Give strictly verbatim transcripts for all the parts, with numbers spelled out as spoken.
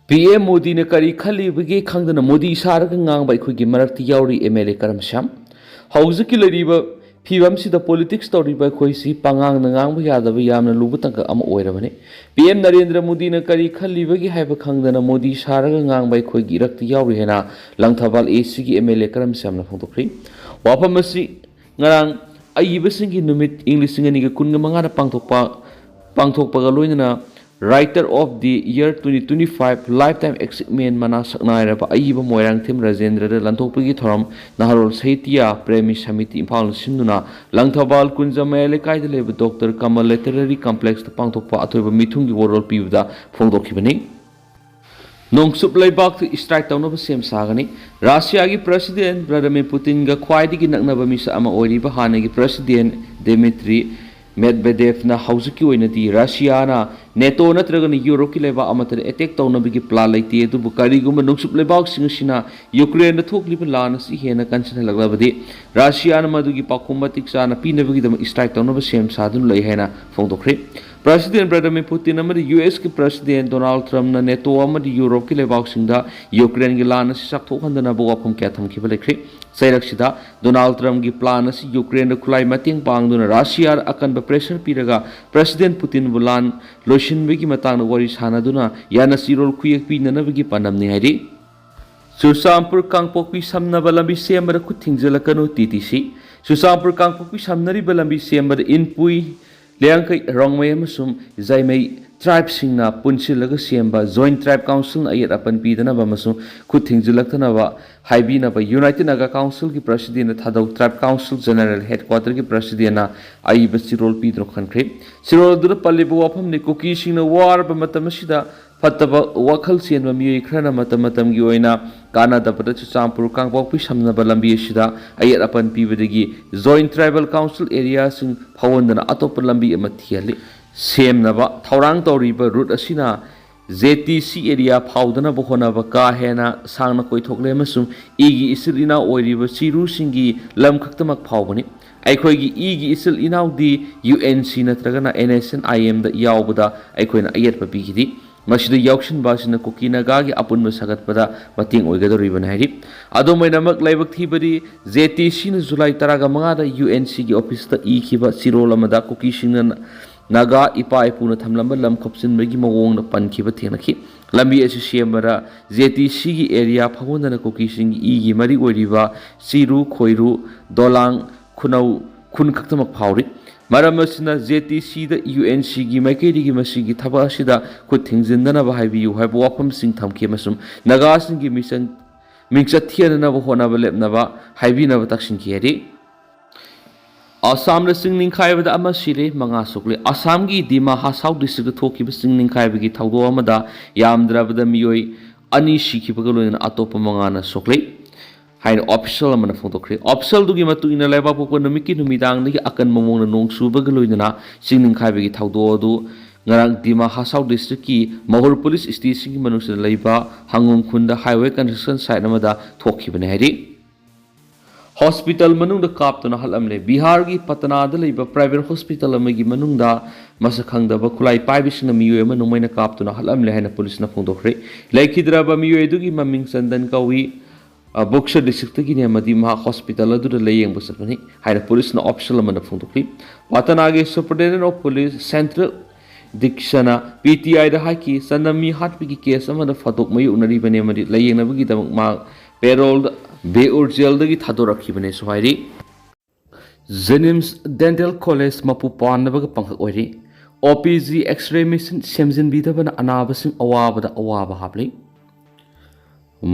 P M ꯃꯣꯗꯤꯅ ꯀꯔꯤ ꯈꯜꯂꯤꯕꯒꯦ ꯈꯪꯗꯅ ꯃꯣꯗꯤ ꯁꯥꯔꯒ ꯉꯥꯡꯕ ꯑꯩꯈꯣꯏꯒꯤ ꯃꯔꯛꯇ ꯌꯥꯎꯔꯤ ꯑꯦꯝ ꯑꯦꯜ ꯑꯦ ꯀꯔꯝ ꯁ꯭ꯌꯥꯝ꯫ ꯍꯧꯖꯤꯛꯀꯤ ꯂꯩꯔꯤꯕ ꯐꯤꯕꯝꯁꯤꯗ ꯄꯣꯂꯤꯇꯤꯛꯁ ꯇꯧꯔꯤꯕ ꯑꯩꯈꯣꯏꯁꯤ ꯄꯉꯥꯡꯅ ꯉꯥꯡꯕ ꯌꯥꯗꯕ ꯌꯥꯝꯅ ꯂꯨꯕ ꯇꯥꯡꯀꯛ ꯑꯃ ꯑꯣꯏꯔꯕꯅꯤ꯫ ꯄꯤ ꯑꯦꯝ ꯅꯔꯦꯟꯗ꯭ꯔ ꯃꯣꯗꯤꯅ ꯀꯔꯤ ꯈꯜꯂꯤꯕꯒꯦ ꯍꯥꯏꯕ ꯈꯪꯗꯅ ꯃꯣꯗꯤ ꯁꯥꯔꯒ ꯉꯥꯡꯕ ꯑꯩꯈꯣꯏꯒꯤ ꯏꯔꯛꯇ ꯌꯥꯎꯔꯤ ꯍꯥꯏꯅ ꯂꯪꯊꯕꯥꯜ ꯑꯦ ꯁꯤꯒꯤ ꯑꯦꯝ ꯑꯦꯜ ꯑꯦ ꯀꯔꯝ ꯁ꯭ꯌꯥꯝꯅ ꯐꯣꯡꯗꯣꯛꯈ꯭ꯔꯤ꯫ ꯋꯥꯐꯝ ꯑꯁꯤ ꯉꯔꯥꯡ ꯑꯏꯕꯁꯤꯡꯒꯤ ꯅꯨꯃꯤꯠ ꯏꯪ ꯂꯤꯁꯤꯡ ꯑꯅꯤꯒ ꯀꯨꯟꯒ ꯃꯉꯥꯗ ꯄꯥꯡꯊꯣꯛꯄ ꯄꯥꯡꯊꯣꯛꯄꯒ ꯂꯣꯏꯅꯅ Writer of the Year twenty twenty-five Lifetime Achievement ꯃꯅꯥ ꯁꯛꯅꯥꯏꯔꯕ ꯑꯏꯕ ꯃꯣꯏꯔꯥꯡꯊꯦꯝ ꯔꯥꯖꯦꯟꯗ꯭ꯔꯗ ꯂꯥꯟꯊꯣꯛꯄꯒꯤ ꯊꯧꯔꯝ ꯅꯍꯥꯔꯣꯜ ꯁꯥꯍꯤꯇ꯭ꯌ ꯄ꯭ꯔꯦꯃꯤ ꯁꯃꯤꯇꯤ ꯏꯝꯐꯥꯜꯅ ꯁꯤꯟꯗꯨꯅ ꯂꯪꯊꯕꯥꯜ ꯀꯨꯟꯖ ꯃꯌꯥꯏ ꯂꯩꯀꯥꯏꯗ ꯂꯩꯕ ꯗꯣꯛꯇꯔ ꯀꯃꯜ ꯂꯤꯇꯔꯦꯔꯤ ꯀꯝꯄ꯭ꯂꯦꯛꯁꯇ ꯄꯥꯡꯊꯣꯛꯄ ꯑꯊꯣꯏꯕ ꯃꯤꯊꯨꯡꯒꯤ ꯋꯥꯔꯣꯜ ꯄꯤꯕꯗ ꯐꯣꯡꯗꯣꯛꯈꯤꯕꯅꯤ꯫ ꯅꯣꯡꯆꯨꯞ ꯂꯩꯕꯥꯛꯇ ꯏꯁꯇ꯭ꯔꯥꯏꯛ ꯇꯧꯅꯕ ꯁꯦꯝ ꯁꯥꯒꯅꯤ꯫ ꯔꯥꯁꯤꯌꯥꯒꯤ ꯄ꯭ꯔꯁꯤꯗꯦꯟ ꯚ꯭ꯂꯥꯗꯤꯃꯤꯔ ꯄꯨꯇꯤꯟꯒ ꯈ꯭ꯋꯥꯏꯗꯒꯤ ꯅꯛꯅꯕ ꯃꯤꯁꯛ ꯑꯃ ꯑꯣꯏꯔꯤꯕ ꯍꯥꯟꯅꯒꯤ ꯄ꯭ꯔꯁꯤꯗꯦꯟ ꯗꯤꯃꯤꯇ꯭ꯔꯤ ꯃꯦꯗꯚꯦꯗꯦꯚꯅ ꯍꯧꯖꯤꯛꯀꯤ ꯑꯣꯏꯅꯗꯤ ꯔꯥꯁꯤꯌꯥꯅ ꯅꯦꯇꯣ ꯅꯠꯇ꯭ꯔꯒꯅ ꯌꯨꯔꯣꯞꯀꯤ ꯂꯩꯕꯥꯛ ꯑꯃꯠꯇꯗ ꯑꯦꯇꯦꯛ ꯇꯧꯅꯕꯒꯤ ꯄ꯭ꯂꯥꯟ ꯂꯩꯇꯦ, ꯑꯗꯨꯕꯨ ꯀꯔꯤꯒꯨꯝꯕ ꯅꯣꯡꯆꯨꯞ ꯂꯩꯕꯥꯛꯁꯤꯡ ꯑꯁꯤꯅ ꯌꯨꯀ꯭ꯔꯦꯟꯗ ꯊꯣꯛꯂꯤꯕ ꯂꯥꯟ ꯑꯁꯤ ꯍꯦꯟꯅ ꯀꯟꯁꯤꯟꯍꯜꯂꯛꯂꯕꯗꯤ ꯔꯥꯁꯤꯌꯥꯅ ꯃꯗꯨꯒꯤ ꯄꯥꯎꯈꯨꯝ ꯃꯇꯤꯛ ꯆꯥꯅ ꯄꯤꯅꯕꯒꯤꯗꯃꯛ ꯏꯁꯇ꯭ꯔꯥꯏꯛ ꯇꯧꯅꯕ ꯁꯦꯝ ꯁꯥꯗꯨꯅ ꯂꯩ ꯍꯥꯏꯅ ꯐꯣꯡꯗꯣꯛꯈ꯭ꯔꯦ꯫ ꯄ꯭ꯔꯁꯤꯗꯦꯟ ꯚ꯭ꯂꯥꯗꯤꯃꯤꯔ ꯄꯨꯇꯤꯟ ꯑꯃꯗꯤ ꯌꯨ ꯑꯦꯁꯀꯤ ꯄ꯭ꯔꯁꯤꯗꯦꯟ ꯗꯣꯅꯥꯜꯗ ꯇ꯭ꯔꯝꯞꯅ ꯅꯦꯇꯣ ꯑꯃꯗꯤ ꯌꯨꯔꯣꯞꯀꯤ ꯂꯩꯕꯥꯛꯁꯤꯡꯗ ꯌꯨꯀ꯭ꯔꯦꯟꯒꯤ ꯂꯥꯟ ꯑꯁꯤ ꯆꯥꯛꯊꯣꯛꯍꯟꯗꯅꯕ ꯋꯥꯐꯝ ꯀꯌꯥ ꯊꯝꯈꯤꯕ ꯂꯩꯈ꯭ꯔꯦ꯫ ꯆꯩꯔꯛꯁꯤꯗ ꯗꯣꯅꯥꯜꯗ ꯇ꯭ꯔꯝꯞꯀꯤ ꯄ꯭ꯂꯥꯟ ꯑꯁꯤ ꯌꯨꯀ꯭ꯔꯦꯟꯗ ꯈꯨꯠꯂꯥꯏ ꯃꯇꯦꯡ ꯄꯥꯡꯗꯨꯅ ꯔꯥꯁꯤꯌꯥꯗ ꯑꯀꯟꯕ ꯄ꯭ꯔꯦꯁꯔ ꯄꯤꯔꯒ ꯄ꯭ꯔꯁꯤꯗꯦꯟ ꯄꯨꯇꯤꯟꯕꯨ ꯂꯥꯟ ꯂꯣꯏꯁꯤꯟꯕꯒꯤ ꯃꯇꯥꯡꯗ ꯋꯥꯔꯤ ꯁꯥꯅꯗꯨꯅ ꯌꯥꯅ ꯆꯤꯔꯣꯜ ꯈꯨꯌꯦꯛ ꯄꯤꯅꯅꯕꯒꯤ ꯄꯥꯟꯗꯝꯅꯤ ꯍꯥꯏꯔꯤ꯫ ꯆꯨꯔꯆꯥꯟꯄꯨꯔ ꯀꯥꯡꯄꯣꯛꯄꯤ ꯁꯝꯅꯕ ꯂꯝꯕꯤ ꯁꯦꯝꯕꯗ ꯈꯨꯠ ꯊꯤꯡꯖꯤꯜꯂꯛꯀꯅꯨ, ꯇꯤ ꯇꯤ ꯁꯤ꯫ ꯆꯨꯔꯆꯥꯟꯄꯨꯔ ꯀꯥꯡꯄꯣꯛꯄꯤ ꯁꯝꯅꯔꯤꯕ ꯂꯝꯕꯤ ꯁꯦꯝꯕꯗ ꯏꯟꯄꯨꯏ, ꯂꯤꯌꯥꯡꯈꯩ, ꯔꯣꯡꯃꯩ ꯑꯃꯁꯨꯡ ꯖꯥꯏꯃꯩ ꯇ꯭ꯔꯥꯏꯕꯁꯤꯡꯅ ꯄꯨꯟꯁꯤꯜꯂꯒ ꯁꯦꯝꯕ ꯖꯣꯏꯟꯠ ꯇ꯭ꯔꯥꯏꯕ ꯀꯥꯎꯟꯁꯤꯜꯅ ꯑꯌꯦꯠ ꯑꯄꯟ ꯄꯤꯗꯅꯕ ꯑꯃꯁꯨꯡ ꯈꯨꯠ ꯊꯤꯡꯖꯤꯜꯂꯛꯇꯅꯕ ꯍꯥꯏꯕꯤꯅꯕ ꯌꯨꯅꯥꯏꯇꯦꯗ ꯅꯥꯒꯥ ꯀꯥꯎꯟꯁꯤꯜꯒꯤ ꯄ꯭ꯔꯁꯤꯗꯦꯟꯗ ꯊꯥꯗꯧ ꯇ꯭ꯔꯥꯏꯕ ꯀꯥꯎꯟꯁꯤꯜ ꯖꯦꯅꯔꯦꯜ ꯍꯦꯗꯀ꯭ꯋꯥꯇꯔꯒꯤ ꯄ꯭ꯔꯁꯤꯗꯦꯟꯅ ꯑꯏꯕ ꯆꯤꯔꯣꯜ ꯄꯤꯗꯨꯅ ꯈꯟꯈ꯭ꯔꯦ꯫ ꯆꯤꯔꯣꯜ ꯑꯗꯨꯗ ꯄꯜꯂꯤꯕ ꯋꯥꯐꯝꯗꯤ ꯀꯨꯀꯤꯁꯤꯡꯅ ꯋꯥꯔꯕ ꯃꯇꯝ ꯑꯁꯤꯗ ꯐꯠꯇꯕ ꯋꯥꯈꯜ ꯆꯦꯟꯕ ꯃꯤꯑꯣꯏ ꯈꯔꯅ ꯃꯇꯝ ꯃꯇꯝꯒꯤ ꯑꯣꯏꯅ ꯀꯥꯟꯅꯗꯕꯗ ꯆꯨꯔꯆꯥꯟꯄꯨꯔ ꯀꯥꯡꯄꯣꯛꯄꯤ ꯁꯝꯅꯕ ꯂꯝꯕꯤ ꯑꯁꯤꯗ ꯑꯌꯦꯠ ꯑꯄꯟ ꯄꯤꯕꯗꯒꯤ ꯖꯣꯏꯟꯠ ꯇ꯭ꯔꯥꯏꯕꯦꯜ ꯀꯥꯎꯟꯁꯤꯜ ꯑꯦꯔꯤꯌꯥꯁꯤꯡ ꯐꯥꯎꯍꯟꯗꯅ ꯑꯇꯣꯞꯄ ꯂꯝꯕꯤ ꯑꯃ ꯊꯤꯍꯜꯂꯤ꯫ ꯁꯦꯝꯅꯕ ꯊꯧꯔꯥꯡ ꯇꯧꯔꯤꯕ ꯔꯨꯠ ꯑꯁꯤꯅ ꯖꯦ ꯇꯤ ꯁꯤ ꯑꯦꯔꯤꯌꯥ ꯐꯥꯎꯗꯅꯕ ꯍꯣꯠꯅꯕ ꯀꯥ ꯍꯦꯟꯅ ꯁꯥꯡꯅ ꯀꯣꯏꯊꯣꯛꯂꯦ ꯑꯃꯁꯨꯡ ꯏꯒꯤ ꯏꯆꯤꯜ ꯏꯅꯥꯎ ꯑꯣꯏꯔꯤꯕ ꯆꯤꯔꯨꯁꯤꯡꯒꯤ ꯂꯝ ꯈꯛꯇꯃꯛ ꯐꯥꯎꯕꯅꯤ꯫ ꯑꯩꯈꯣꯏꯒꯤ ꯏꯒꯤ ꯏꯆꯤꯜ ꯏꯅꯥꯎꯗꯤ ꯌꯨ ꯑꯦꯟ ꯁꯤ ꯅꯠꯇ꯭ꯔꯒꯅ ꯑꯦꯟ ꯑꯦꯁ ꯑꯦꯟ ꯑꯥꯏ ꯑꯦꯝꯗ ꯌꯥꯎꯕꯗ ꯑꯩꯈꯣꯏꯅ ꯑꯌꯦꯠꯄ ꯄꯤꯈꯤꯗꯦ꯫ ꯃꯁꯤꯗ ꯌꯥꯎꯁꯤꯟꯕ ꯑꯁꯤꯅ ꯀꯨꯀꯤ ꯅꯥꯒꯥꯒꯤ ꯑꯄꯨꯟꯕ ꯁꯥꯒꯠꯄꯗ ꯃꯇꯦꯡ ꯑꯣꯏꯒꯗꯧꯔꯤꯕꯅꯤ ꯍꯥꯏꯔꯤ꯫ ꯑꯗꯨꯝ ꯑꯣꯏꯅꯃꯛ, ꯂꯥꯏꯕꯛ ꯊꯤꯕꯗꯤ, ꯖꯦ ꯇꯤ ꯁꯤꯅ ꯖꯨꯂꯥꯏ ꯇꯔꯥꯒ ꯃꯉꯥꯗ ꯌꯨ ꯑꯦꯟ ꯁꯤꯒꯤ ꯑꯣꯐꯤꯁꯇ ꯏꯈꯤꯕ ꯆꯤꯔꯣꯜ ꯑꯃꯗ ꯀꯨꯀꯤꯁꯤꯡꯅ ꯅꯥꯒꯥ ꯏꯄꯥ ꯏꯄꯨꯅ ꯊꯝꯂꯝꯕ ꯂꯝ ꯈꯣꯞꯆꯤꯟꯕꯒꯤ ꯃꯑꯣꯡꯗ ꯄꯟꯈꯤꯕ ꯊꯦꯡꯅꯈꯤ꯫ ꯂꯝꯕꯤ ꯑꯁꯤ ꯁꯦꯝꯕꯗ ꯖꯦ ꯇꯤ ꯁꯤꯒꯤ ꯑꯦꯔꯤꯌꯥ ꯐꯥꯎꯍꯟꯗꯅ ꯀꯨꯀꯤꯁꯤꯡꯒꯤ ꯏꯒꯤ ꯃꯔꯤ ꯑꯣꯏꯔꯤꯕ ꯆꯤꯔꯨ, ꯈꯣꯏꯔꯨ, ꯗꯣꯂꯥꯡ, ꯈꯨꯅꯧ, ꯈꯨꯟ ꯈꯛꯇꯃꯛ ꯐꯥꯎꯔꯤ꯫ ꯃꯔꯝ ꯑꯁꯤꯅ ꯖꯦ ꯇꯤ ꯁꯤꯗ ꯌꯨ ꯑꯦꯟ ꯁꯤꯒꯤ ꯃꯥꯏꯀꯩꯗꯒꯤ ꯃꯁꯤꯒꯤ ꯊꯕꯛ ꯑꯁꯤꯗ ꯈꯨꯠ ꯊꯤꯡꯖꯤꯟꯗꯅꯕ ꯍꯥꯏꯕꯤꯌꯨ ꯍꯥꯏꯕ ꯋꯥꯐꯝꯁꯤꯡ ꯊꯝꯈꯤ ꯑꯃꯁꯨꯡ ꯅꯥꯒꯥꯁꯤꯡꯒꯤ ꯃꯤꯆꯪ, ꯃꯤꯡꯆꯠ ꯊꯤꯍꯟꯅꯕ ꯍꯣꯠꯅꯕ ꯂꯦꯞꯅꯕ ꯍꯥꯏꯕꯤꯅꯕ ꯇꯛꯁꯤꯟꯈꯤ ꯍꯥꯏꯔꯤ꯫ ꯑꯁꯥꯝꯗ ꯆꯤꯡ ꯅꯤꯡꯈꯥꯏꯕꯗ ꯑꯃ ꯁꯤꯔꯦ, ꯃꯉꯥ ꯁꯣꯛꯂꯦ꯫ ꯑꯁꯥꯝꯒꯤ ꯗꯤꯃꯥ ꯍꯥꯁꯥꯎ ꯗꯤꯁꯇ꯭ꯔꯤꯛꯇ ꯊꯣꯛꯈꯤꯕ ꯆꯤꯡ ꯅꯤꯡꯈꯥꯏꯕꯒꯤ ꯊꯧꯗꯣꯛ ꯑꯃꯗ ꯌꯥꯝꯗ꯭ꯔꯕꯗ ꯃꯤꯑꯣꯏ ꯑꯅꯤ ꯁꯤꯈꯤꯕꯒ ꯂꯣꯏꯅꯅ ꯑꯇꯣꯞꯄ ꯃꯉꯥꯅ ꯁꯣꯛꯂꯦ ꯍꯥꯏꯅ ꯑꯣꯐꯤꯁꯤꯌꯦꯜ ꯑꯃꯅ ꯐꯣꯡꯗꯣꯛꯈ꯭ꯔꯦ꯫ ꯑꯣꯐꯤꯁꯤꯌꯦꯜꯗꯨꯒꯤ ꯃꯇꯨꯡ ꯏꯟꯅ, ꯂꯩꯕꯥꯛꯄꯣꯛꯄ ꯅꯨꯃꯤꯠꯀꯤ ꯅꯨꯃꯤꯗꯥꯡꯗꯒꯤ ꯑꯀꯟꯕ ꯃꯑꯣꯡꯗ ꯅꯣꯡ ꯆꯨꯕꯒ ꯂꯣꯏꯅꯅ ꯆꯤꯡ ꯅꯤꯡꯈꯥꯏꯕꯒꯤ ꯊꯧꯗꯣꯛ ꯑꯗꯨ ꯉꯔꯥꯡ ꯗꯤꯃꯥ ꯍꯥꯁꯥꯎ ꯗꯤꯁꯇ꯭ꯔꯤꯛꯀꯤ ꯃꯍꯨꯔ ꯄꯨꯂꯤꯁ ꯁ꯭ꯇꯦꯁꯟꯒꯤ ꯃꯅꯨꯡꯗ ꯂꯩꯕ ꯍꯪꯉꯣꯝ ꯈꯨꯟꯗ ꯍꯥꯏꯋꯦ ꯀꯟꯁꯇ꯭ꯔꯛꯁꯟ ꯁꯥꯏꯠ ꯑꯃꯗ ꯊꯣꯛꯈꯤꯕꯅꯤ ꯍꯥꯏꯔꯤ꯫ ꯍꯣꯁꯄꯤꯇꯥꯜ ꯃꯅꯨꯡꯗ ꯀꯥꯞꯇꯨꯅ ꯍꯥꯠꯂꯝꯂꯦ꯫ ꯕꯤꯍꯥꯔꯒꯤ ꯄꯇꯅꯥꯗ ꯂꯩꯕ ꯄ꯭ꯔꯥꯏꯚꯦꯠ ꯍꯣꯁꯄꯤꯇꯥꯜ ꯑꯃꯒꯤ ꯃꯅꯨꯡꯗ ꯃꯁꯛ ꯈꯪꯗꯕ ꯈꯨꯠꯂꯥꯏ ꯄꯥꯏꯕꯁꯤꯡꯅ ꯃꯤꯑꯣꯏ ꯑꯃ ꯅꯣꯡꯃꯩꯅ ꯀꯥꯞꯇꯨꯅ ꯍꯥꯠꯂꯝꯂꯦ ꯍꯥꯏꯅ ꯄꯨꯂꯤꯁꯅ ꯐꯣꯡꯗꯣꯛꯈ꯭ꯔꯦ꯫ ꯂꯩꯈꯤꯗ꯭ꯔꯕ ꯃꯤꯑꯣꯏ ꯑꯗꯨꯒꯤ ꯃꯃꯤꯡ ꯆꯟꯗꯟ ꯀꯧꯏ꯫ ꯑ, ꯕꯣꯛꯁꯔ ꯗꯤꯁꯇ꯭ꯔꯤꯛꯇꯒꯤꯅꯤ ꯑꯃꯗꯤ ꯃꯍꯥꯛ ꯍꯣꯁꯄꯤꯇꯥꯜ ꯑꯗꯨꯗ ꯂꯥꯌꯦꯡꯕ ꯆꯠꯄꯅꯤ ꯍꯥꯏꯅ ꯄꯨꯂꯤꯁꯅ ꯑꯣꯐꯤꯁꯤꯌꯦꯜ ꯑꯃꯅ ꯐꯣꯡꯗꯣꯛꯂꯤ꯫ ꯄꯇꯅꯥꯒꯤ ꯁꯨꯄꯔꯤꯟꯇꯦꯟꯗꯦꯟꯠ ꯑꯣꯐ ꯄꯨꯂꯤꯁ ꯁꯦꯟꯇ꯭ꯔꯦꯜ ꯗꯤꯛꯁꯅ ꯄꯤ ꯇꯤ ꯑꯥꯏꯗ ꯍꯥꯏꯈꯤ, ꯆꯟꯗꯟ ꯃꯤ ꯍꯥꯠꯄꯒꯤ ꯀꯦꯁ ꯑꯃꯗ ꯐꯥꯗꯣꯛ ꯃꯥꯌꯣꯛꯅꯔꯤꯕꯅꯤ ꯑꯃꯗꯤ ꯂꯥꯌꯦꯡꯅꯕꯒꯤꯗꯃꯛ ꯃꯍꯥꯛ ꯄꯦꯔꯣꯜꯗ ꯕꯦꯎꯔ ꯖꯦꯜꯗꯒꯤ ꯊꯥꯗꯣꯔꯛꯈꯤꯕꯅꯦꯁꯨ ꯍꯥꯏꯔꯤ꯫ ꯖꯦꯅꯤꯝꯁ ꯗꯦꯟꯇꯦꯜ ꯀꯣꯂꯦꯖ ꯃꯄꯨ ꯄꯥꯟꯅꯕꯒ ꯄꯥꯡꯈꯛ ꯑꯣꯏꯔꯤ꯫ ꯑꯣ ꯄꯤ ꯖꯤ ꯑꯦꯛꯁ-ꯔꯦ ꯃꯦꯁꯤꯟ ꯁꯦꯝꯖꯤꯟꯕꯤꯗꯕꯅ ꯑꯅꯥꯕꯁꯤꯡ ꯑꯋꯥꯕꯗ ꯑꯋꯥꯕ ꯍꯥꯞꯂꯤ꯫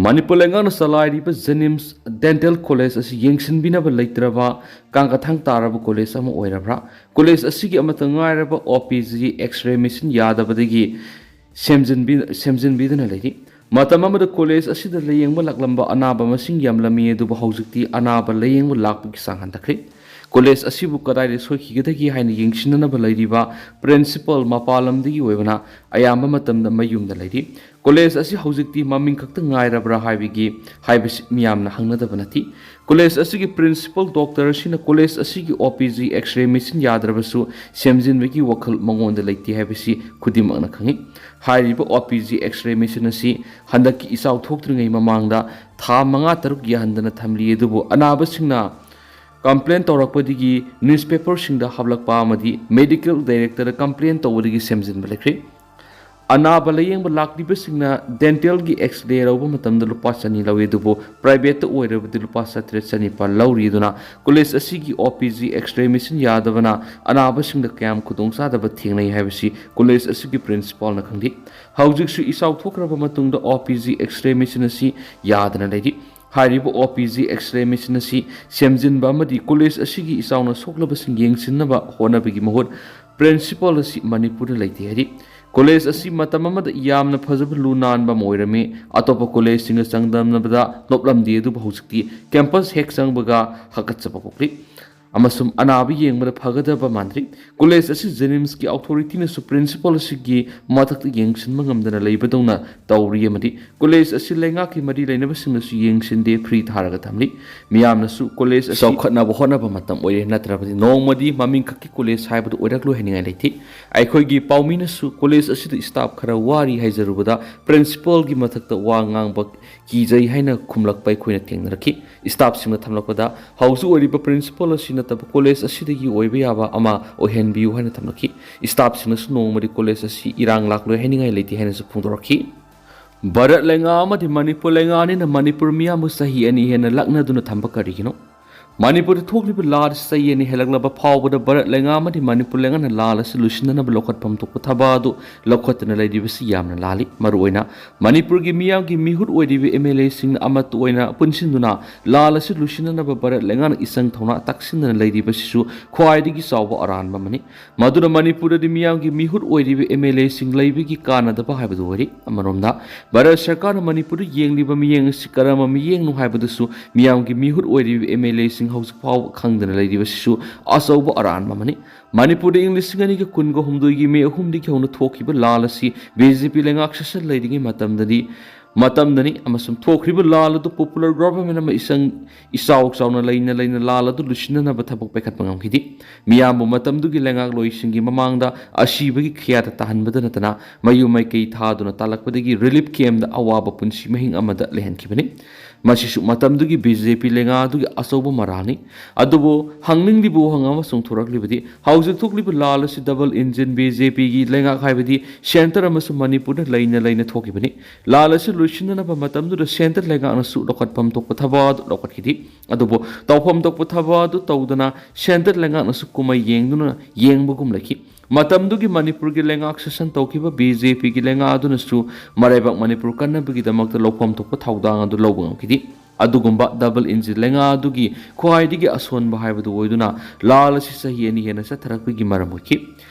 ꯃꯅꯤꯄꯨꯔ ꯂꯩꯉꯥꯛꯅ ꯆꯂꯥꯏꯔꯤꯕ ꯖꯦꯅꯤꯝꯁ ꯗꯦꯟꯇꯦꯜ ꯀꯣꯂꯦꯖ ꯑꯁꯤ ꯌꯦꯡꯁꯤꯟꯕꯤꯅꯕ ꯂꯩꯇ꯭ꯔꯕ ꯀꯥꯡꯀꯊꯥꯡ ꯇꯥꯔꯕ ꯀꯣꯂꯦꯖ ꯑꯃ ꯑꯣꯏꯔꯕ꯭ꯔꯥ? ꯀꯣꯂꯦꯖ ꯑꯁꯤꯒꯤ ꯑꯃꯠꯇ ꯉꯥꯏꯔꯕ ꯑꯣ ꯄꯤ ꯖꯤ ꯑꯦꯛꯁ-ꯔꯦ ꯃꯦꯁꯤꯟ ꯌꯥꯗꯕꯗꯒꯤ ꯁꯦꯝꯖꯤꯟꯕꯤ-, ꯁꯦꯝꯖꯤꯟꯕꯤꯗꯨꯅ ꯂꯩꯔꯤ꯫ ꯃꯇꯝ ꯑꯃꯗ ꯀꯣꯂꯦꯖ ꯑꯁꯤꯗ ꯂꯥꯌꯦꯡꯕ ꯂꯥꯛꯂꯝꯕ ꯑꯅꯥꯕ ꯃꯁꯤꯡ ꯌꯥꯝꯂꯝꯃꯤ, ꯑꯗꯨꯕꯨ ꯍꯧꯖꯤꯛꯇꯤ ꯑꯅꯥꯕ ꯂꯥꯌꯦꯡꯕ ꯂꯥꯛꯄꯒꯤ ꯆꯥꯡ ꯍꯟꯊꯈ꯭ꯔꯦ꯫ ꯀꯣꯂꯦꯖ ꯑꯁꯤꯕꯨ ꯀꯗꯥꯏꯗ ꯁꯣꯏꯈꯤꯒꯗꯒꯦ ꯍꯥꯏꯅ ꯌꯦꯡꯁꯤꯟꯅꯅꯕ ꯂꯩꯔꯤꯕ ꯄ꯭ꯔꯤꯟꯁꯤꯄꯥꯜ ꯃꯄꯥꯟ ꯂꯝꯗꯒꯤ ꯑꯣꯏꯕꯅ ꯑꯌꯥꯝꯕ ꯃꯇꯝꯗ ꯃꯌꯨꯝꯗ ꯂꯩꯔꯤ꯫ ꯀꯣꯂꯦꯖ ꯑꯁꯤ ꯍꯧꯖꯤꯛꯇꯤ ꯃꯃꯤꯡ ꯈꯛꯇ ꯉꯥꯏꯔꯕ꯭ꯔꯥ ꯍꯥꯏꯕꯒꯤ ꯍꯥꯏꯕꯁꯤ ꯃꯤꯌꯥꯝꯅ ꯍꯪꯅꯗꯕ ꯅꯠꯇꯦ꯫ ꯀꯣꯂꯦꯖ ꯑꯁꯤꯒꯤ ꯄ꯭ꯔꯤꯟꯁꯤꯄꯥꯜ ꯗꯣꯛꯇꯔ ꯑꯁꯤꯅ ꯀꯣꯂꯦꯖ ꯑꯁꯤꯒꯤ ꯑꯣ ꯄꯤ ꯖꯤ X-ray machine ꯌꯥꯗ꯭ꯔꯕꯁꯨ ꯁꯦꯝꯖꯤꯟꯕꯒꯤ ꯋꯥꯈꯜ ꯃꯉꯣꯟꯗ ꯂꯩꯇꯦ ꯍꯥꯏꯕꯁꯤ ꯈꯨꯗꯤꯡꯃꯛꯅ ꯈꯪꯏ꯫ ꯍꯥꯏꯔꯤꯕ ꯑꯣ ꯄꯤ ꯖꯤ X-ray machine ꯑꯁꯤ ꯍꯟꯗꯛꯀꯤ ꯏꯆꯥꯎ ꯊꯣꯛꯇ꯭ꯔꯤꯉꯩ ꯃꯃꯥꯡꯗ ꯊꯥ ꯃꯉꯥ ꯇꯔꯨꯛ ꯌꯥꯍꯟꯗꯅ ꯊꯝꯂꯤ, ꯑꯗꯨꯕꯨ ꯑꯅꯥꯕꯁꯤꯡꯅ ꯀꯝꯄ꯭ꯂꯦꯟ ꯇꯧꯔꯛꯄꯗꯒꯤ ꯅ꯭ꯌꯨꯁꯄꯦꯄꯔꯁꯤꯡꯗ ꯍꯥꯞꯂꯛꯄ ꯑꯃꯗꯤ ꯃꯦꯗꯤꯀꯦꯜ ꯗꯥꯏꯔꯦꯛꯇꯔꯗ ꯀꯝꯄ꯭ꯂꯦꯟ ꯇꯧꯕꯗꯒꯤ ꯁꯦꯝꯖꯤꯟꯕ ꯂꯩꯈ꯭ꯔꯦ꯫ ꯑꯅꯥꯕ ꯂꯥꯌꯦꯡꯕ ꯂꯥꯛꯂꯤꯕꯁꯤꯡꯅ ꯗꯦꯟꯇꯦꯜꯒꯤ X-ray ꯂꯧꯕ ꯃꯇꯝꯗ ꯂꯨꯄꯥ ꯆꯅꯤ ꯂꯧꯏ, ꯑꯗꯨꯕꯨ ꯄ꯭ꯔꯥꯏꯚꯦꯠꯇ ꯑꯣꯏꯔꯕꯗꯤ ꯂꯨꯄꯥ ꯆꯥꯇ꯭ꯔꯦꯠ ꯆꯅꯤꯄꯥꯜ ꯂꯧꯔꯤ꯫ ꯑꯗꯨꯅ ꯀꯣꯂꯦꯖ ꯑꯁꯤꯒꯤ ꯑꯣ ꯄꯤ ꯖꯤ X-ray machine ꯌꯥꯗꯕꯅ ꯑꯅꯥꯕꯁꯤꯡꯗ ꯀꯌꯥꯝ ꯈꯨꯗꯣꯡꯆꯥꯗꯕ ꯊꯦꯡꯅꯩ ꯍꯥꯏꯕꯁꯤ ꯀꯣꯂꯦꯖ ꯑꯁꯤꯒꯤ ꯄ꯭ꯔꯤꯟꯁꯤꯄꯥꯜꯅ ꯈꯪꯂꯤ꯫ ꯍꯧꯖꯤꯛꯁꯨ ꯏꯆꯥꯎ ꯊꯣꯛꯈ꯭ꯔꯕ ꯃꯇꯨꯡꯗ ꯑꯣ ꯄꯤ ꯖꯤ X-ray machine ꯑꯁꯤ ꯌꯥꯗꯅ ꯂꯩꯔꯤ꯫ ꯍꯥꯏꯔꯤꯕ ꯑꯣ ꯄꯤ ꯖꯤ X-ray machine ꯑꯁꯤ ꯁꯦꯝꯖꯤꯟꯕ ꯑꯃꯗꯤ ꯀꯣꯂꯦꯖ ꯑꯁꯤꯒꯤ ꯏꯆꯥꯎꯅ ꯁꯣꯛꯂꯕꯁꯤꯡ ꯌꯦꯡꯁꯤꯟꯅꯕ ꯍꯣꯠꯅꯕꯒꯤ ꯃꯍꯨꯠ ꯄ꯭ꯔꯤꯟꯁꯤꯄꯥꯜ ꯑꯁꯤ ꯃꯅꯤꯄꯨꯔꯗ ꯂꯩꯇꯦ ꯍꯥꯏꯔꯤ꯫ ꯀꯣꯂꯦꯖ ꯑꯁꯤ ꯃꯇꯝ ꯑꯃꯗ ꯌꯥꯝꯅ ꯐꯖꯕ ꯂꯨ ꯅꯥꯟꯕ ꯑꯃ ꯑꯣꯏꯔꯝꯃꯤ꯫ ꯑꯇꯣꯞꯄ ꯀꯣꯂꯦꯖꯁꯤꯡꯒ ꯆꯥꯡꯗꯝꯅꯕꯗ ꯅꯣꯞꯂꯝꯗꯦ, ꯑꯗꯨꯕꯨ ꯍꯧꯖꯤꯛꯇꯤ ꯀꯦꯝꯄꯁ ꯍꯦꯛ ꯆꯪꯕꯒ ꯍꯥꯀꯠꯆꯕ ꯄꯣꯛꯂꯤ ꯑꯃꯁꯨꯡ ꯑꯅꯥꯕ ꯌꯦꯡꯕꯗ ꯐꯒꯗꯕ ꯃꯥꯟꯗ꯭ꯔꯤ꯫ ꯀꯣꯂꯦꯖ ꯑꯁꯤ JNIMSꯀꯤ ꯑꯣꯊꯣꯔꯤꯇꯤꯅꯁꯨ ꯄ꯭ꯔꯤꯟꯁꯤꯄꯥꯜ ꯑꯁꯤꯒꯤ ꯃꯊꯛꯇ ꯌꯦꯡꯁꯤꯟꯕ ꯉꯝꯗꯅ ꯂꯩꯕꯗꯧꯅ ꯇꯧꯔꯤ ꯑꯃꯗꯤ ꯀꯣꯂꯦꯖ ꯑꯁꯤ ꯂꯩꯉꯥꯛꯀꯤ ꯃꯔꯤ ꯂꯩꯅꯕꯁꯤꯡꯅꯁꯨ ꯌꯦꯡꯁꯤꯟꯗꯦ, ꯐ꯭ꯔꯤ ꯊꯥꯔꯒ ꯊꯝꯂꯤ꯫ ꯃꯤꯌꯥꯝꯅꯁꯨ ꯀꯣꯂꯦꯖ ꯑꯁꯤ ꯆꯥꯎꯈꯠꯅꯕ ꯍꯣꯠꯅꯕ ꯃꯇꯝ ꯑꯣꯏꯔꯦ, ꯅꯠꯇ꯭ꯔꯕꯗꯤ ꯅꯣꯡꯃꯗꯤ ꯃꯃꯤꯡ ꯈꯛꯀꯤ ꯀꯣꯂꯦꯖ ꯍꯥꯏꯕꯗꯨ ꯑꯣꯏꯔꯛꯂꯣꯏ ꯍꯥꯏꯅꯤꯡꯉꯥꯏ ꯂꯩꯇꯦ꯫ ꯑꯩꯈꯣꯏꯒꯤ ꯄꯥꯎꯃꯤꯅꯁꯨ ꯀꯣꯂꯦꯖ ꯑꯁꯤꯗ ꯁ꯭ꯇꯥꯐ ꯈꯔ ꯋꯥꯔꯤ ꯍꯥꯏꯖꯔꯨꯕꯗ ꯄ꯭ꯔꯤꯟꯁꯤꯄꯥꯜꯒꯤ ꯃꯊꯛꯇ ꯋꯥ ꯉꯥꯡꯕ ꯀꯤꯖꯩ ꯍꯥꯏꯅ ꯈꯨꯝꯂꯛꯄ ꯑꯩꯈꯣꯏꯅ ꯊꯦꯡꯅꯔꯛꯈꯤ꯫ ꯁ꯭ꯇꯥꯐꯁꯤꯡꯅ ꯊꯝꯂꯛꯄꯗ ꯍꯧꯖꯤꯛ ꯑꯣꯏꯔꯤꯕ ꯄ꯭ꯔꯤꯟꯁꯤꯄꯥꯜ ꯑꯁꯤ ꯅꯠꯇꯕ ꯀꯣꯂꯦꯖ ꯑꯁꯤꯗꯒꯤ ꯑꯣꯏꯕ ꯌꯥꯕ ꯑꯃ ꯑꯣꯏꯍꯟꯕꯤꯌꯨ ꯍꯥꯏꯅ ꯊꯝꯂꯛꯈꯤ꯫ ꯁ꯭ꯇꯥꯐꯁꯤꯡꯅꯁꯨ ꯅꯣꯡꯃꯗꯤ ꯀꯣꯂꯦꯖ ꯑꯁꯤ ꯏꯔꯥꯡ ꯂꯥꯛꯂꯣꯏ ꯍꯥꯏꯅꯤꯡꯉꯥꯏ ꯂꯩꯇꯦ ꯍꯥꯏꯅꯁꯨ ꯐꯣꯡꯗꯣꯔꯛꯈꯤ꯫ ꯚꯥꯔꯠ ꯂꯩꯉꯥꯛ ꯑꯃꯗꯤ ꯃꯅꯤꯄꯨꯔ ꯂꯩꯉꯥꯛ ꯑꯅꯤꯅ ꯃꯅꯤꯄꯨꯔ ꯃꯤꯌꯥꯝꯕꯨ ꯆꯍꯤ ꯑꯅꯤ ꯍꯦꯟꯅ ꯂꯥꯛꯅꯗꯨꯅ ꯊꯝꯕ ꯀꯔꯤꯒꯤꯅꯣ? ꯃꯅꯤꯄꯨꯔꯗ ꯊꯣꯛꯂꯤꯕ ꯂꯥꯜ ꯑꯁꯤ ꯆꯍꯤ ꯑꯅꯤ ꯍꯦꯜꯂꯛꯂꯕ ꯐꯥꯎꯕꯗ ꯚꯥꯔꯠ ꯂꯩꯉꯥꯛ ꯑꯃꯗꯤ ꯃꯅꯤꯄꯨꯔ ꯂꯩꯉꯥꯛꯅ ꯂꯥꯜ ꯑꯁꯤ ꯂꯣꯏꯁꯤꯟꯅꯅꯕ ꯂꯧꯈꯠꯐꯝ ꯊꯣꯛꯄ ꯊꯕꯛ ꯑꯗꯨ ꯂꯧꯈꯠꯇꯅ ꯂꯩꯔꯤꯕꯁꯤ ꯌꯥꯝꯅ ꯂꯥꯜꯂꯤ꯫ ꯃꯔꯨꯑꯣꯏꯅ ꯃꯅꯤꯄꯨꯔꯒꯤ ꯃꯤꯌꯥꯝꯒꯤ ꯃꯤꯍꯨꯠ ꯑꯣꯏꯔꯤꯕ ꯑꯦꯝ ꯑꯦꯜ ꯑꯦꯁꯤꯡꯅ ꯑꯃꯠꯇ ꯑꯣꯏꯅ ꯄꯨꯟꯁꯤꯟꯗꯨꯅ ꯂꯥꯜ ꯑꯁꯤ ꯂꯣꯏꯁꯤꯟꯅꯅꯕ ꯚꯥꯔꯠ ꯂꯩꯉꯥꯛꯅ ꯏꯆꯪ ꯊꯧꯅꯥ ꯇꯥꯛꯁꯤꯟꯗꯅ ꯂꯩꯔꯤꯕꯁꯤꯁꯨ ꯈ꯭ꯋꯥꯏꯗꯒꯤ ꯆꯥꯎꯕ ꯑꯔꯥꯟꯕ ꯑꯃꯅꯤ꯫ ꯃꯗꯨꯅ ꯃꯅꯤꯄꯨꯔꯗꯗꯤ ꯃꯤꯌꯥꯝꯒꯤ ꯃꯤꯍꯨꯠ ꯑꯣꯏꯔꯤꯕ ꯑꯦꯝ ꯑꯦꯜ ꯑꯦꯁꯤꯡ ꯂꯩꯕꯒꯤ ꯀꯥꯟꯅꯗꯕ ꯍꯥꯏꯕꯗꯨ ꯑꯣꯏꯔꯤ꯫ ꯑꯃꯔꯣꯝꯗ ꯚꯥꯔꯠ ꯁꯔꯀꯥꯔꯅ ꯃꯅꯤꯄꯨꯔꯗ ꯌꯦꯡꯂꯤꯕ ꯃꯤꯠꯌꯦꯡ ꯑꯁꯤ ꯀꯔꯝꯕ ꯃꯤꯠꯌꯦꯡꯅꯣ ꯍꯥꯏꯕꯗꯨꯁꯨ ꯃꯤꯌꯥꯝꯒꯤ ꯃꯤꯍꯨꯠ ꯑꯣꯏꯔꯤꯕ ꯑꯦꯝ ꯑꯦꯜ ꯑꯦꯁꯤꯡ ꯍꯧꯖꯤꯛ ꯐꯥꯎꯕ ꯈꯪꯗꯅ ꯂꯩꯔꯤꯕꯁꯤꯁꯨ ꯑꯆꯧꯕ ꯑꯔꯥꯟꯕ ꯑꯃꯅꯤ꯫ ꯃꯅꯤꯄꯨꯔꯗ ꯏꯪ ꯂꯤꯁꯤꯡ ꯑꯅꯤꯒ ꯀꯨꯟꯒ ꯍꯨꯝꯗꯣꯏꯒꯤ ꯃꯦ ꯑꯍꯨꯝꯗꯒꯤ ꯍꯧꯅ ꯊꯣꯛꯈꯤꯕ ꯂꯥꯜ ꯑꯁꯤ ꯕꯤ ꯖꯦ ꯄꯤ ꯂꯩꯉꯥꯛ ꯁꯥꯁꯟ ꯂꯩꯔꯤꯉꯩ ꯃꯇꯝꯗꯗꯤ, ꯃꯇꯝꯗꯅꯤ, ꯑꯃꯁꯨꯡ ꯊꯣꯛꯈ꯭ꯔꯤꯕ ꯂꯥꯜ ꯑꯗꯨ popular government ꯑꯃ ꯏꯆꯪ ꯏꯆꯥꯎ ꯆꯥꯎꯅ ꯂꯩꯅ ꯂꯩꯅ ꯂꯥꯜ ꯑꯗꯨ ꯂꯣꯏꯁꯤꯟꯅꯅꯕ ꯊꯕꯛ ꯄꯥꯏꯈꯠꯄ ꯉꯝꯈꯤꯗꯦ꯫ ꯃꯤꯌꯥꯝꯕꯨ ꯃꯇꯝꯗꯨꯒꯤ ꯂꯩꯉꯥꯛꯂꯣꯏꯁꯤꯡꯒꯤ ꯃꯃꯥꯡꯗ ꯑꯁꯤꯕꯒꯤ ꯈꯤꯌꯥꯗ ꯇꯥꯍꯟꯕꯗ ꯅꯠꯇꯅ, ꯃꯌꯨꯝ ꯃꯥꯏꯀꯩ ꯊꯥꯗꯨꯅ ꯇꯥꯜꯂꯛꯄꯗꯒꯤ relief camp ꯗ ꯑꯋꯥꯕ ꯄꯨꯟꯁꯤ ꯃꯍꯤꯡ ꯑꯃꯗ ꯂꯩꯍꯟꯈꯤꯕꯅꯤ꯫ ꯃꯁꯤꯁꯨ ꯃꯇꯝꯗꯨꯒꯤ ꯕꯤ ꯖꯦ ꯄꯤ ꯂꯩꯉꯥꯛ ꯑꯗꯨꯒꯤ ꯑꯆꯧꯕ ꯃꯔꯥꯜꯅꯤ꯫ ꯑꯗꯨꯕꯨ ꯍꯪꯅꯤꯡꯂꯤꯕ ꯋꯥꯍꯪ ꯑꯃꯁꯨ ꯊꯣꯔꯛꯂꯤꯕꯗꯤ, ꯍꯧꯖꯤꯛ ꯊꯣꯛꯂꯤꯕ ꯂꯥꯜ ꯑꯁꯤ double engine ꯕꯤ ꯖꯦ ꯄꯤꯒꯤ ꯂꯩꯉꯥꯛ, ꯍꯥꯏꯕꯗꯤ centre ꯑꯃꯁꯨꯡ ꯃꯅꯤꯄꯨꯔꯗ ꯂꯩꯅ ꯂꯩꯅ ꯊꯣꯛꯈꯤꯕꯅꯤ꯫ ꯂꯥꯜ ꯑꯁꯤ ꯂꯣꯏꯁꯤꯟꯅꯅꯕ ꯃꯇꯝꯗꯨꯗ centre ꯂꯩꯉꯥꯛꯅꯁꯨ ꯂꯧꯈꯠꯐꯝ ꯊꯣꯛꯄ ꯊꯕꯛ ꯑꯗꯨ ꯂꯧꯈꯠꯈꯤꯗꯦ꯫ ꯑꯗꯨꯕꯨ ꯇꯧꯐꯝ ꯊꯣꯛꯄ ꯊꯕꯛ ꯑꯗꯨ ꯇꯧꯗꯅ centre ꯂꯩꯉꯥꯛꯅꯁꯨ ꯀꯨꯝꯍꯩ ꯌꯦꯡꯗꯨꯅ ꯌꯦꯡꯕꯒꯨꯝ ꯂꯩꯈꯤ꯫ ꯃꯇꯝꯗꯨꯒꯤ ꯃꯅꯤꯄꯨꯔꯒꯤ ꯂꯩꯉꯥꯛ ꯁꯥꯁꯟ ꯇꯧꯈꯤꯕ ꯕꯤ ꯖꯦ ꯄꯤꯒꯤ ꯂꯩꯉꯥꯛ ꯑꯗꯨꯅꯁꯨ ꯃꯔꯩꯕꯥꯛ ꯃꯅꯤꯄꯨꯔ ꯀꯟꯅꯕꯒꯤꯗꯃꯛꯇ ꯂꯧꯐꯝ ꯊꯣꯛꯄ ꯊꯧꯗꯥꯡ ꯑꯗꯨ ꯂꯧꯕ ꯉꯝꯈꯤꯗꯦ꯫ ꯑꯗꯨꯒꯨꯝꯕ double engine ꯂꯩꯉꯥꯛ ꯑꯗꯨꯒꯤ ꯈ꯭ꯋꯥꯏꯗꯒꯤ ꯑꯁꯣꯟꯕ ꯍꯥꯏꯕꯗꯨ ꯑꯣꯏꯗꯨꯅ ꯂꯥꯜ ꯑꯁꯤ ꯆꯍꯤ ꯑꯅꯤ ꯍꯦꯟꯅ ꯆꯠꯊꯔꯛꯄꯒꯤ ꯃꯔꯝ ꯑꯣꯏꯈꯤ꯫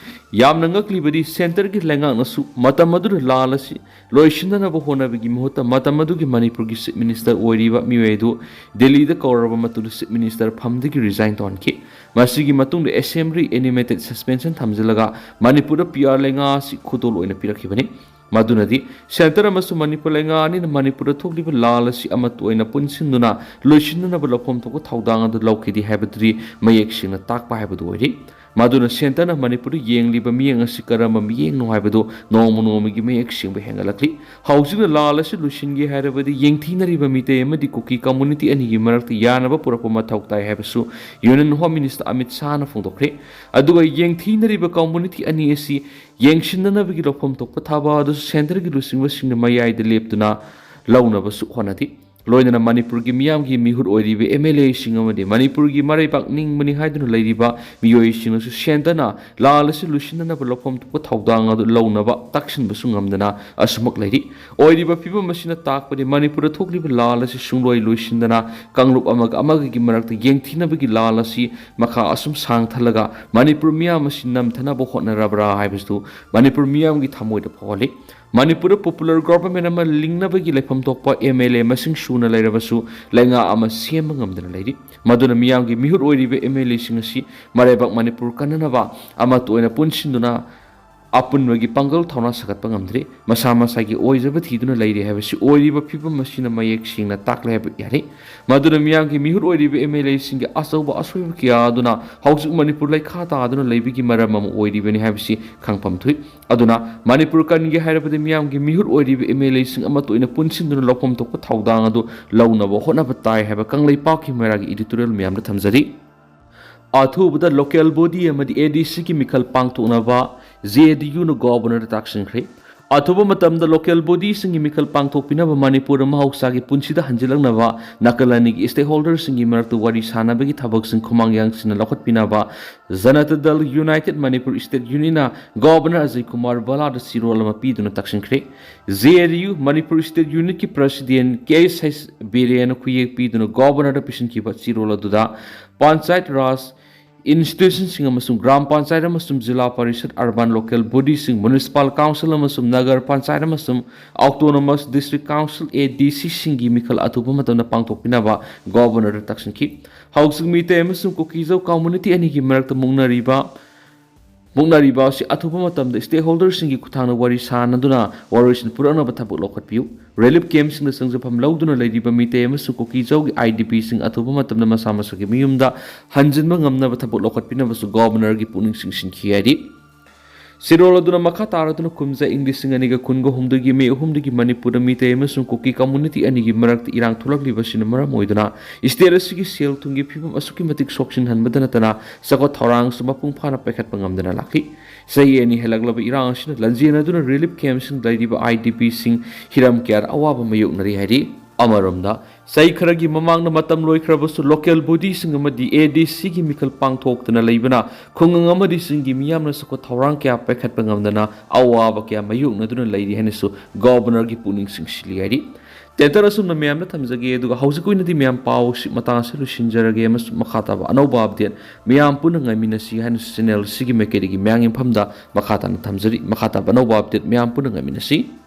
ꯌꯥꯝꯅ ꯉꯛꯂꯤꯕꯗꯤ, centre ꯒꯤ ꯂꯩꯉꯥꯛꯅꯁꯨ ꯃꯇꯝ ꯑꯗꯨꯗ ꯂꯥꯜ ꯑꯁꯤ ꯂꯣꯏꯁꯤꯟꯅꯅꯕ ꯍꯣꯠꯅꯕꯒꯤ ꯃꯍꯨꯠꯇ ꯃꯇꯝ ꯑꯗꯨꯒꯤ ꯃꯅꯤꯄꯨꯔꯒꯤ chief minister ꯑꯣꯏꯔꯤꯕ ꯃꯤꯑꯣꯏ ꯑꯗꯨ ꯗꯤꯜꯂꯤꯗ ꯀꯧꯔꯕ ꯃꯇꯨꯡꯗ chief minister ꯐꯝꯗꯒꯤ resign ꯇꯧꯍꯟꯈꯤ꯫ ꯃꯁꯤꯒꯤ ꯃꯇꯨꯡꯗ assembly animated suspension ꯊꯝꯖꯤꯜꯂꯒ ꯃꯅꯤꯄꯨꯔꯗ ꯄꯤ ꯑꯥꯔ ꯂꯩꯉꯥꯛ ꯑꯁꯤ ꯈꯨꯗꯣꯜ ꯑꯣꯏꯅ ꯄꯤꯔꯛꯈꯤꯕꯅꯤ꯫ ꯃꯗꯨꯅꯗꯤ centre ꯑꯃꯁꯨꯡ ꯃꯅꯤꯄꯨꯔ ꯂꯩꯉꯥꯛ ꯑꯅꯤꯅ ꯃꯅꯤꯄꯨꯔꯗ ꯊꯣꯛꯂꯤꯕ ꯂꯥꯜ ꯑꯁꯤ ꯑꯃꯠꯇ ꯑꯣꯏꯅ ꯄꯨꯟꯁꯤꯟꯗꯨꯅ ꯂꯣꯏꯁꯤꯟꯅꯅꯕ ꯂꯧꯐꯝ ꯊꯣꯛꯄ ꯊꯧꯗꯥꯡ ꯑꯗꯨ ꯂꯧꯈꯤꯗꯦ ꯍꯥꯏꯕꯗꯨꯗꯤ ꯃꯌꯦꯛ ꯁꯦꯡꯅ ꯇꯥꯛꯄ ꯍꯥꯏꯕꯗꯨ ꯑꯣꯏꯔꯤ꯫ ꯃꯗꯨꯅ centre ꯅ ꯃꯅꯤꯄꯨꯔꯗ ꯌꯦꯡꯂꯤꯕ ꯃꯤꯠꯌꯦꯡ ꯑꯁꯤ ꯀꯔꯝꯕ ꯃꯤꯠꯌꯦꯡꯅꯣ ꯍꯥꯏꯕꯗꯨ ꯅꯣꯡꯃ ꯅꯣꯡꯃꯒꯤ ꯃꯌꯦꯛ ꯁꯦꯡꯕ ꯍꯦꯟꯒꯠꯂꯛꯂꯤ꯫ ꯍꯧꯖꯤꯛꯅ ꯂꯥꯜ ꯑꯁꯤ ꯂꯣꯏꯁꯤꯟꯒꯦ ꯍꯥꯏꯔꯕꯗꯤ ꯌꯦꯡꯊꯤꯅꯔꯤꯕ ꯃꯤꯇꯩ ꯑꯃꯗꯤ ꯀꯨꯀꯤ community ꯑꯅꯤꯒꯤ ꯃꯔꯛꯇ ꯌꯥꯅꯕ ꯄꯨꯔꯛꯄ ꯃꯊꯧ ꯇꯥꯏ ꯍꯥꯏꯕꯁꯨ Union Home Minister ꯑꯃꯤꯠ ꯁꯥꯍꯅ ꯐꯣꯡꯗꯣꯛꯈ꯭ꯔꯦ꯫ ꯑꯗꯨꯒ ꯌꯦꯡꯊꯤꯅꯔꯤꯕ community ꯑꯅꯤ ꯑꯁꯤ ꯌꯦꯡꯁꯤꯟꯅꯅꯕꯒꯤ ꯂꯧꯐꯝ ꯊꯣꯛꯄ ꯊꯕꯛ ꯑꯗꯨꯁꯨ centre ꯒꯤ ꯂꯨꯆꯤꯡꯕꯁꯤꯡꯅ ꯃꯌꯥꯏꯗ ꯂꯦꯞꯇꯨꯅ ꯂꯧꯅꯕꯁꯨ ꯍꯣꯠꯅꯈꯤ꯫ ꯂꯣꯏꯅꯅ ꯃꯅꯤꯄꯨꯔꯒꯤ ꯃꯤꯌꯥꯝꯒꯤ ꯃꯤꯍꯨꯠ ꯑꯣꯏꯔꯤꯕ ꯑꯦꯝ ꯑꯦꯜ ꯑꯦꯁꯤꯡ ꯑꯃꯗꯤ ꯃꯅꯤꯄꯨꯔꯒꯤ ꯃꯔꯩꯕꯥꯛ ꯅꯤꯡꯕꯅꯤ ꯍꯥꯏꯗꯨꯅ ꯂꯩꯔꯤꯕ ꯃꯤꯑꯣꯏꯁꯤꯡꯅꯁꯨ centre ꯅ ꯂꯥꯜ ꯑꯁꯤ ꯂꯣꯏꯁꯤꯟꯅꯅꯕ ꯂꯧꯐꯝ ꯊꯣꯛꯄ ꯊꯧꯗꯥꯡ ꯑꯗꯨ ꯂꯧꯅꯕ ꯇꯛꯁꯤꯟꯕꯁꯨ ꯉꯝꯗꯅ ꯑꯁꯨꯃꯛ ꯂꯩꯔꯤ꯫ ꯑꯣꯏꯔꯤꯕ ꯐꯤꯕꯝ ꯑꯁꯤꯅ ꯇꯥꯛꯄꯗꯤ ꯃꯅꯤꯄꯨꯔꯗ ꯊꯣꯛꯂꯤꯕ ꯂꯥꯜ ꯑꯁꯤ ꯁꯨꯡꯂꯣꯏ ꯂꯣꯏꯁꯤꯟꯗꯅ ꯀꯥꯡꯂꯨꯞ ꯑꯃꯒ ꯑꯃꯒꯒꯤ ꯃꯔꯛꯇ ꯌꯦꯡꯊꯤꯅꯕꯒꯤ ꯂꯥꯜ ꯑꯁꯤ ꯃꯈꯥ ꯑꯁꯨꯝ ꯁꯥꯡꯊꯜꯂꯒ ꯃꯅꯤꯄꯨꯔ ꯃꯤꯌꯥꯝ ꯑꯁꯤ ꯅꯝꯊꯅꯕ ꯍꯣꯠꯅꯔꯕ꯭ꯔꯥ ꯍꯥꯏꯕꯁꯤꯗꯨ ꯃꯅꯤꯄꯨꯔ ꯃꯤꯌꯥꯝꯒꯤ ꯊꯃꯣꯏꯗ ꯐꯥꯎꯍꯜꯂꯤ꯫ ꯃꯅꯤꯄꯨꯔꯗ ꯄꯣꯄꯨꯂꯔ ꯒꯣꯚꯔꯟꯃꯦꯟ ꯑꯃ ꯂꯤꯡꯅꯕꯒꯤ ꯂꯩꯐꯝ ꯊꯣꯛꯄ ꯑꯦꯝ ꯑꯦꯜ ꯑꯦ ꯃꯁꯤꯡ ꯁꯨꯅ ꯂꯩꯔꯕꯁꯨ ꯂꯩꯉꯥꯛ ꯑꯃ ꯁꯦꯝꯕ ꯉꯝꯗꯅ ꯂꯩꯔꯤ꯫ ꯃꯗꯨꯅ ꯃꯤꯌꯥꯝꯒꯤ ꯃꯤꯍꯨꯠ ꯑꯣꯏꯔꯤꯕ ꯑꯦꯝ ꯑꯦꯜ ꯑꯦꯁꯤꯡ ꯑꯁꯤ ꯃꯔꯩꯕꯥꯛ ꯃꯅꯤꯄꯨꯔ ꯀꯟꯅꯅꯕ ꯑꯃꯠꯇ ꯑꯣꯏꯅ ꯄꯨꯟꯁꯤꯟꯗꯨꯅ ꯑꯄꯨꯟꯕꯒꯤ ꯄꯥꯡꯒꯜ ꯊꯧꯅꯥ ꯁꯥꯒꯠꯄ ꯉꯝꯗ꯭ꯔꯤ꯫ ꯃꯁꯥ ꯃꯁꯥꯒꯤ ꯑꯣꯏꯖꯕ ꯊꯤꯗꯨꯅ ꯂꯩꯔꯤ ꯍꯥꯏꯕꯁꯤ ꯑꯣꯏꯔꯤꯕ ꯐꯤꯕꯝ ꯑꯁꯤꯅ ꯃꯌꯦꯛ ꯁꯦꯡꯅ ꯇꯥꯛꯂꯦ ꯍꯥꯏꯕ ꯌꯥꯔꯦ꯫ ꯃꯗꯨꯅ ꯃꯤꯌꯥꯝꯒꯤ ꯃꯤꯍꯨꯠ ꯑꯣꯏꯔꯤꯕ ꯑꯦꯝ ꯑꯦꯜ ꯑꯦꯁꯤꯡꯒꯤ ꯑꯆꯧꯕ ꯑꯁꯣꯏꯕ ꯀꯌꯥ ꯑꯗꯨꯅ ꯍꯧꯖꯤꯛ ꯃꯅꯤꯄꯨꯔ ꯂꯩꯈꯥ ꯇꯥꯗꯨꯅ ꯂꯩꯕꯒꯤ ꯃꯔꯝ ꯑꯃ ꯑꯣꯏꯔꯤꯕꯅꯤ ꯍꯥꯏꯕꯁꯤ ꯈꯪꯐꯝ ꯊꯣꯛꯏ꯫ ꯑꯗꯨꯅ ꯃꯅꯤꯄꯨꯔ ꯀꯟꯒꯦ ꯍꯥꯏꯔꯕꯗꯤ ꯃꯤꯌꯥꯝꯒꯤ ꯃꯤꯍꯨꯠ ꯑꯣꯏꯔꯤꯕ ꯑꯦꯝ ꯑꯦꯜ ꯑꯦꯁꯤꯡ ꯑꯃꯠꯇ ꯑꯣꯏꯅ ꯄꯨꯟꯁꯤꯟꯗꯨꯅ ꯂꯧꯐꯝ ꯊꯣꯛꯄ ꯊꯧꯗꯥꯡ ꯑꯗꯨ ꯂꯧꯅꯕ ꯍꯣꯠꯅꯕ ꯇꯥꯏ ꯍꯥꯏꯕ ꯀꯪꯂꯩꯄꯥꯛꯀꯤ ꯃꯩꯔꯥꯒꯤ editorial ꯃꯌꯥꯝꯗ ꯊꯝꯖꯔꯤ꯫ ꯑꯊꯨꯕꯗ local body ꯑꯃꯗꯤ ꯑꯦ ꯗꯤ ꯁꯤꯒꯤ ꯃꯤꯈꯜ ꯄꯥꯡꯊꯣꯛꯅꯕ ꯖꯦ ꯑꯦ ꯗꯤ ꯌꯨꯅ ꯒꯣꯚꯔꯅꯔꯗ ꯇꯥꯛꯁꯤꯟꯈ꯭ꯔꯦ꯫ ꯑꯊꯨꯕ ꯃꯇꯝꯗ local bodyꯁꯤꯡꯒꯤ ꯃꯤꯈꯜ ꯄꯥꯡꯊꯣꯛꯄꯤꯅꯕ ꯃꯅꯤꯄꯨꯔꯗ ꯃꯍꯧꯁꯥꯒꯤ ꯄꯨꯟꯁꯤꯗ ꯍꯟꯖꯤꯜꯂꯛꯅꯕ ꯅꯥꯀꯜ ꯑꯅꯤꯒꯤ stakeholderꯁꯤꯡꯒꯤ ꯃꯔꯛꯇ ꯋꯥꯔꯤ ꯁꯥꯅꯕꯒꯤ ꯊꯕꯛꯁꯤꯡ ꯈꯨꯃꯥꯡ ꯌꯥꯡꯁꯤꯟꯅ ꯂꯧꯈꯠꯄꯤꯅꯕ ꯖꯅꯇꯥ ꯗꯜ United Manipur State Unitꯅ governor Ajay Kumar ꯚꯜꯂꯥꯗ ꯆꯦꯔꯣꯜ ꯑꯃ ꯄꯤꯗꯨꯅ ꯇꯛꯁꯤꯟꯈ꯭ꯔꯦ꯫ ꯖꯦ ꯑꯦ ꯗꯤ ꯌꯨ ꯃꯅꯤꯄꯨꯔ State Unitꯀꯤ President ꯀꯦ ꯑꯦꯁ ꯕꯤꯔꯦꯟꯅ ꯈꯨꯌꯦꯛ ꯄꯤꯗꯨꯅ ꯒꯣꯚꯔꯅꯔꯗ ꯄꯤꯁꯤꯟꯈꯤꯕ ꯆꯦꯔꯣꯜ ꯑꯗꯨꯗ ꯄꯟꯆꯥꯌꯠ ꯔꯥꯖ institutionꯁꯤꯡ ꯑꯃꯁꯨꯡ ꯒ꯭ꯔꯥꯝ ꯄꯟꯆꯥꯌꯠ ꯑꯃꯁꯨꯡ ꯖꯤꯂꯥ parishad, urban local bodyꯁꯤꯡ, municipal council ꯑꯃꯁꯨꯡ ꯅꯒꯔ ꯄꯟꯆꯥꯌꯠ ꯑꯃꯁꯨꯡ autonomous district council, ꯑꯦ ꯗꯤ ꯁꯤꯁꯤꯡꯒꯤ ꯃꯤꯈꯜ ꯑꯊꯨꯕ ꯃꯇꯝꯗ ꯄꯥꯡꯊꯣꯛꯄꯤꯅꯕ ꯒꯣꯚꯔꯅꯔꯗ ꯇꯛꯁꯤꯟꯈꯤ꯫ ꯍꯧꯖꯤꯛ ꯃꯤꯇꯩ ꯑꯃꯁꯨꯡ ꯀꯨꯀꯤꯖꯧ community ꯑꯅꯤꯒꯤ ꯃꯔꯛꯇ ꯃꯨꯛꯅꯔꯤꯕ ꯃꯨꯛꯅꯔꯤꯕ ꯑꯁꯤ ꯑꯊꯨꯕ ꯃꯇꯝꯗ stakeholderꯁꯤꯡꯒꯤ ꯈꯨꯠꯊꯥꯡꯗ ꯋꯥꯔꯤ ꯁꯥꯅꯗꯨꯅ ꯋꯥꯔꯣꯏꯁꯤꯟ ꯄꯨꯔꯛꯅꯕ ꯊꯕꯛ ꯂꯧꯈꯠꯄꯤꯌꯨ꯫ Relief campꯁꯤꯡꯗ ꯆꯪꯖꯐꯝ ꯂꯧꯗꯨꯅ ꯂꯩꯔꯤꯕ ꯃꯤꯇꯩ ꯑꯃꯁꯨꯡ ꯀꯨꯀꯤꯖꯧꯒꯤ ꯑꯥꯏ ꯗꯤ ꯄꯤꯁꯤꯡ ꯑꯊꯨꯕ ꯃꯇꯝꯗ ꯃꯁꯥ ꯃꯁꯥꯒꯤ ꯃꯌꯨꯝꯗ ꯍꯟꯖꯤꯟꯕ ꯉꯝꯅꯕ ꯊꯕꯛ ꯂꯧꯈꯠꯄꯤꯅꯕꯁꯨ ꯒꯣꯚꯔꯅꯔꯒꯤ ꯄꯨꯛꯅꯤꯡ ꯆꯤꯡꯁꯤꯟꯈꯤ ꯍꯥꯏꯔꯤ꯫ ꯆꯦꯔꯣꯜ ꯑꯗꯨꯅ ꯃꯈꯥ ꯇꯥꯔꯗꯨꯅ ꯀꯨꯝꯖꯥ ꯏꯪ ꯂꯤꯁꯤꯡ ꯑꯅꯤꯒ ꯀꯨꯟꯒ ꯍꯨꯝꯗꯣꯏꯒꯤ ꯃꯦ ꯑꯍꯨꯝꯗꯒꯤ ꯃꯅꯤꯄꯨꯔꯗ ꯃꯤꯇꯩ ꯑꯃꯁꯨꯡ ꯀꯨꯀꯤ community ꯑꯅꯤꯒꯤ ꯃꯔꯛꯇ ꯏꯔꯥꯡ ꯊꯣꯛꯂꯛꯂꯤꯕꯁꯤꯅ ꯃꯔꯝ ꯑꯣꯏꯗꯨꯅ state ꯑꯁꯤꯒꯤ ꯁꯦꯜ ꯊꯨꯝꯒꯤ ꯐꯤꯕꯝ ꯑꯁꯨꯛꯀꯤ ꯃꯇꯤꯛ ꯁꯣꯛꯆꯤꯟꯍꯟꯕꯗ ꯅꯠꯇꯅ ꯆꯥꯎꯈꯠ ꯊꯧꯔꯥꯡꯁꯨ ꯃꯄꯨꯡ ꯐꯥꯅ ꯄꯥꯏꯈꯠꯄ ꯉꯝꯗꯅ ꯂꯥꯛꯂꯤ꯫ ꯆꯍꯤ ꯑꯅꯤ ꯍꯦꯜꯂꯛꯂꯕ ꯏꯔꯥꯡ ꯑꯁꯤꯅ ꯂꯥꯟꯖꯦꯟꯅꯗꯨꯅ relief campꯁꯤꯡ ꯂꯩꯔꯤꯕ ꯑꯥꯏ ꯗꯤ ꯄꯤꯁꯤꯡ ꯍꯤꯔꯝ ꯀꯌꯥꯗ ꯑꯋꯥꯕ ꯃꯥꯌꯣꯛꯅꯔꯤ ꯍꯥꯏꯔꯤ꯫ ꯑꯃꯔꯣꯝꯗ, ꯆꯍꯤ ꯈꯔꯒꯤ ꯃꯃꯥꯡꯗ ꯃꯇꯝ ꯂꯣꯏꯈ꯭ꯔꯕꯁꯨ local bodyꯁꯤꯡ ꯑꯃꯗꯤ ADCꯒꯤ ꯃꯤꯈꯜ ꯄꯥꯡꯊꯣꯛꯇꯅ ꯂꯩꯕꯅ ꯈꯨꯡꯒꯪ ꯑꯃꯗꯤ ꯆꯤꯡꯒꯤ ꯃꯤꯌꯥꯝꯅ ꯆꯥꯎꯈꯠ ꯊꯧꯔꯥꯡ ꯀꯌꯥ ꯄꯥꯏꯈꯠꯄ ꯉꯝꯗꯅ ꯑꯋꯥꯕ ꯀꯌꯥ ꯃꯥꯌꯣꯛꯅꯗꯨꯅ ꯂꯩꯔꯤ ꯍꯥꯏꯅꯁꯨ Governorꯒꯤ ꯄꯨꯛꯅꯤꯡ ꯆꯤꯡꯁꯤꯜꯂꯤ ꯍꯥꯏꯔꯤ꯫ ꯇꯦꯟꯇꯔ ꯑꯁꯨꯝꯅ ꯃꯌꯥꯝꯗ ꯊꯝꯖꯒꯦ, ꯑꯗꯨꯒ ꯍꯧꯖꯤꯛ ꯑꯣꯏꯅꯗꯤ ꯃꯌꯥꯝ ꯄꯥꯎ ꯁꯤ ꯃꯇꯥꯡ ꯑꯁꯤ ꯂꯣꯏꯁꯤꯟꯖꯔꯒꯦ, ꯑꯃꯁꯨꯡ ꯃꯈꯥ ꯇꯥꯕ ꯑꯅꯧꯕ update ꯃꯌꯥꯝ ꯄꯨꯟꯅ ꯉꯥꯏꯃꯤꯟꯅꯁꯤ ꯍꯥꯏꯅꯁꯨ channel ꯑꯁꯤꯒꯤ ꯃꯥꯏꯀꯩꯗꯒꯤ ꯃꯌꯥꯝꯒꯤ ꯃꯐꯝꯗ ꯃꯈꯥ ꯇꯥꯅ ꯊꯝꯖꯔꯤ꯫ ꯃꯈꯥ ꯇꯥꯕ ꯑꯅꯧꯕ update ꯃꯌꯥꯝ ꯄꯨꯟꯅ ꯉꯥꯏꯃꯤꯟꯅꯁꯤ꯫